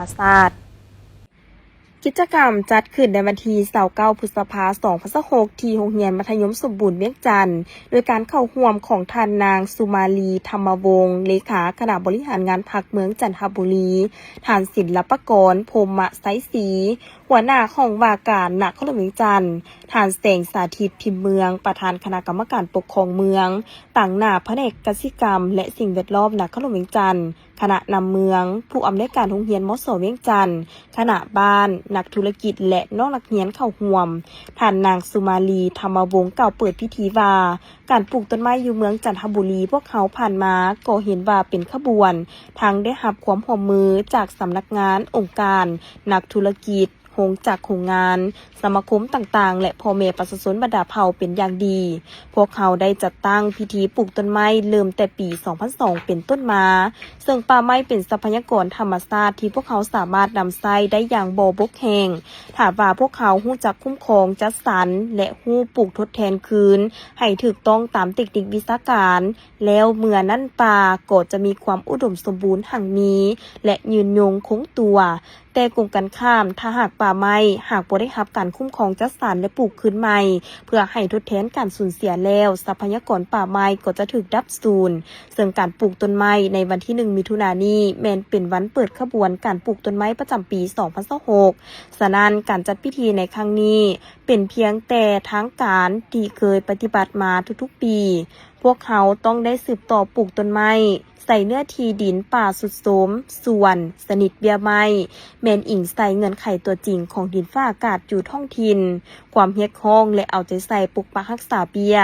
າຊາດ. ກິດຈະກຳຈັດຂຶ້ນໃນວັນທີຊາວເກົ້າ ພຶດສະພາ ສອງພັນຊາວຫົກ ທີ່ໂຮງຮຽນມັດທະຍົມສົມບູນວຽງຈັນ ໂດຍການເຂົ້າຮ່ວມຂອງທ່ານນາງ ສຸມາລີ ທຳມະວົງ ເລຂາຄະນະບໍລິຫານງານພັກເມືອງຈັນທະບູລີ, ທ່ານ ສິນລັບປະກອນ ພົມມະໄຊສີ ຫົວໜ້າຫ້ອງວ່າການນະຄອນຫຼວງວຽງຈັນ, ທ່ານ ແສງສາທິດ ພິມເມືອງ ປະທານຄະນະກຳມະການປົກຄອງເມືອງ, ຕາງໜ້າພະແນກກະສິກຳ ແລະ ສິ່ງແວດລ້ອມນະຄອນຫຼວງວຽງຈັນ, ຄະນະນຳເມືອງ, ຜູ້ອຳນວຍການໂຮງຮຽນ ມສ ວຽງຈັນ, ຄະນະບ້ານ, ນັກທຸລະກິດ ແລະ ນ້ອງນັກຮຽນເຂົ້າຮ່ວມ. ທ່ານນາງ ສຸມາລີ ທຳມະວົງ ກ່າວເປີດພິທີວ່າ, ການປູກຕົ້ນໄມ້ຢູ່ເມືອງຈັນທະບູລີ ພວກເຮົາຜ່ານມາກໍເຫັນວ່າເປັນຂະບວນ, ທັງໄດ້ຮັບຄວາມຮ່ວມມືຈາກສຳນັກງານ, ອົງການ, ນັກທຸລະກິດ, ໂຮງຈັກໂຮງງານ, ສະມາຄົມຕ່າງໆ ແລະ ພໍ່ແມ່ປະຊາຊົນບັນດາເຜົ່າເປັນຢ່າງດີ. ພວກເຮົາໄດ້ຈັດຕັ້ງພິທີປູກຕົ້ນໄມ້ເລີ່ມແຕ່ປີສອງພັນສອງເປັນຕົ້ນມາ, ເຊິ່ງປ່າໄມ້ເປັນຊັບພະຍາກອນທຳມະຊາດທີ່ພວກເຮົາສາມາດນຳໃຊ້ໄດ້ຢ່າງບໍ່ບົກແຫ້ງ. ຖ້າວ່າພວກເຮົາຮູ້ຈັກຄຸ້ມຄອງ, ຈັດສັນ ແລະ ຮູ້ປູກທົດແທນຄືນໃຫ້ຖືກຕ້ອງຕາມເຕັກນິກວິຊາການ, ແລ້ວເມື່ອນັ້ນປ່າກໍຈະມີຄວາມອຸດົມສົມບູນຮັ່ງມີ ແລະ ຍືນຍົງຄົງຕົວ. ແຕ່ກົງກັນຂ້າມ, ຖ້າຫາກປ່າໄມ້ຫາກບໍ່ໄດ້ຮັບການຄຸ້ມຄອງ, ຈັດສັນ ແລະ ປູກຄືນໃໝ່ ເພື່ອໃຫ້ທົດແທນການສູນເສຍແລ້ວ, ຊັບພະຍາກອນປ່າໄມ້ກໍຈະຖືກດັບສູນ. ເຊິ່ງການປູກຕົ້ນໄມ້ໃນວັນທີໜຶ່ງ ມິຖຸນານີ້ ແມ່ນເປັນວັນເປີດຂະບວນການປູກຕົ້ນໄມ້ປະຈຳປີສອງພັນຊາວຫົກ. ສະນັ້ນ, ການຈັດພິທີໃນຄັ້ງນີ້ ເປັນພຽງແຕ່ທາງການທີ່ເຄີຍປະຕິບັດມາທຸກໆປີ. ພວກເຮົາຕ້ອງໄດ້ສືບຕໍ່ປູກຕົ້ນໄມ້ໃສ່ເນື້ອທີ່ດິນປ່າຊຸດໂຊມ, ສ່ວນຊະນິດເບ້ຍໄມ້ ແມ່ນອີງໃສ່ເງື່ອນໄຂຕົວຈິງຂອງດິນຟ້າອາກາດຢູ່ທ້ອງຖິ່ນ, ຄວາມຮຽກຮ້ອງ ແລະ ເອົາໃຈໃສ່ປົກປັກຮັກສາເບ້ຍ,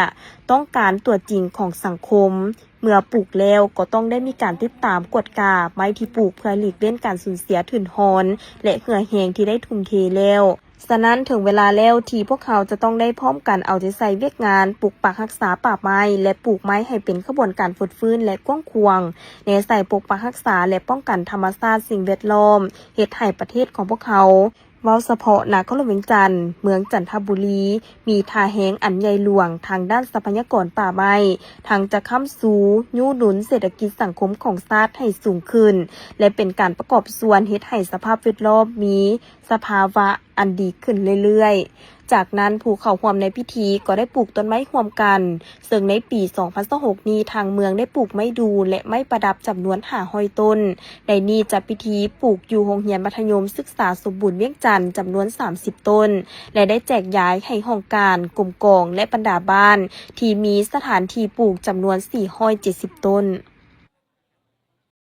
ຕ້ອງການຕົວຈິງຂອງສັງຄົມ. ເມື່ອປູກແລ້ວກໍຕ້ອງໄດ້ມີການຕິດຕາມກວດກາໄມ້ທີ່ປູກ ເພື່ອຫຼີກເວັ້ນການສູນເສຍທຶນຮອນ ແລະ ເຫື່ອແຮງທີ່ໄດ້ທຸ່ມເທແລ້ວ. ສະນັ້ນ, ເຖິງເວລາແລ້ວທີ່ພວກເຮົາຈະຕ້ອງໄດ້ພ້ອມກັນເອົາໃຈໃສ່ວຽກງານປົກປັກຮັກສາປ່າໄມ້ ແລະ ປູກໄມ້ໃຫ້ເປັນຂະບວນການຟົດຟື້ນ ແລະ ກວ້າງຂວາງ, ແນໃສ່ປົກປັກຮັກສາ ແລະ ປ້ອງກັນທຳມະຊາດ, ສິ່ງແວດລ້ອມ, ເຮັດໃຫ້ປະເທດຂອງພວກເຮົາ, ເວົ້າສະເພາະນະຄອນຫຼວງວຽງຈັນ, ເມືອງຈັນທະບູລີ, ມີທ່າແຮງອັນໃຫຍ່ຫຼວງທາງດ້ານຊັບພະຍາກອນປ່າໄມ້, ທັງຈະຄ້ຳຊູ, ຍູ້ໜູນເສດຖະກິດສັງຄົມຂອງຊາດໃຫ້ສູງຂຶ້ນ ແລະ ເປັນການປະກອບສ່ວນເຮັດໃຫ້ສະພາບແວດລ້ອມມີ ສະພາວະອັນດີຂຶ້ນເລື້ອຍໆ. ຈາກນັ້ນ, ຜູ້ເຂົ້າຮ່ວມໃນພິທີກໍໄດ້ປູກຕົ້ນໄມ້ຮ່ວມກັນ, ເຊິ່ງໃນປີສອງພັນຊາວຫົກນີ້ ທາງເມືອງໄດ້ປູກໄມ້ດູ່ ແລະ ໄມ້ປະດັບຈຳນວນຫ້າຮ້ອຍຕົ້ນ. ໃນນີ້ຈັດພິທີປູກຢູ່ໂຮງຮຽນມັດທະຍົມສຶກສາສົມບູນວຽງຈັນ ຈຳນວນສາມສິບຕົ້ນ ແລະ ໄດ້ແຈກຢາຍໃຫ້ຫ້ອງການ, ກົມກອງ ແລະ ບັນດາບ້ານທີ່ມີສະຖານທີ່ປູກຈຳນວນສີ່ຮ້ອຍເຈັດສິບຕົ້ນ.